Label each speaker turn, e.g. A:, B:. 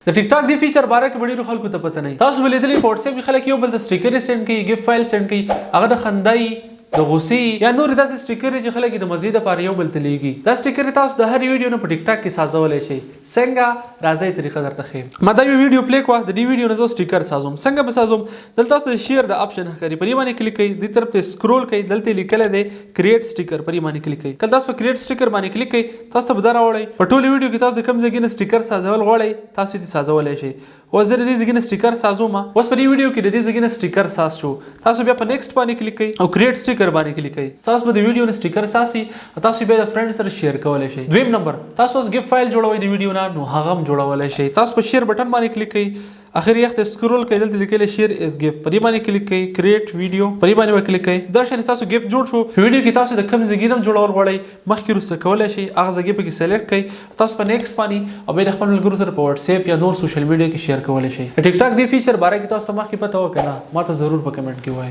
A: د ټیک ټاک دی فیچر باره کې ډیرو خلکو ته پته نه. تاسو به لیدلی، په واتس اپ کې خلک یو بل ته سټیکرې سینډ کوي، ګیف فایل سینډ کوي، هغه د خندای، د غصې یا نور داسې سټیکرې چې خلک د مزې لپاره یو بل ته لیږي. دا سټیکرې تاسو د هرې ویډیو نه په ټیک ټاک کې سازولای شئ. څنګه؟ راځئ، طریقه درته ښیم. ما دا یو ویډیو پلی کوه، د دې ویډیو نه زه سټیکر سازوم. څنګه به سازوم؟ دلته تاسو د شیر د اپشن ښکاري، په دې باندې کلیک کړئ. دې طرف ته سکرول کړئ، دلته لیکل دی کریټ سټیکر، په دې باندې کلیک کړئ. کله تاسو په کریټ سټیکر باندې کلیک کړئ، تاسو ته به دا راوړئ. په ټولو ویډیو کې تاسو د کوم ځای نه سټیکر سازول غواړئ، تاسو دې سازولای شئ. اوس زه د دې ځای نه سټیکر سازوم. اوس په دې ویډیو کې د دې ځای نه سټیکر ساز شو. تاسو بیا په نیکسټ باندې کلیک کړئ او کریټ سټیکر باندې کلیک کړئ. تاسو به د ویډیو نه سټیکر ساسي او تاسو بیا د فرند سره شیر کولای شئ. دویم نمبر، تاسو اوس ګیف فایل جوړوئ د ویډیو نه، نو هغه هم جوړولای شئ. تاسو په شیر بټن باندې کلیک کړئ، اخر یخ ته سکرول کړئ، دلته لیکل شیر از ګیف، په دې باندې کلیک کړئ، کریټ ویډیو، په دې باندې به کلیک کړئ. دا شان تاسو ګیف جوړ شو. په ویډیو کې تاسو د کم ځای نه جوړول غواړئ، مخکې وروسته کولای شئ، هغه ځای پکې سلیکټ کړئ. تاسو په نیکسټ باندې او بیا د خپل ملګرو سره په واتس اپ یا نور سوشل میډیا کې شیر کولای شئ. ټیک ټاک دې فیچر باره کې تاسو مخکې پته وکنه، ما ته ضرور په کمنټ کې وایئ.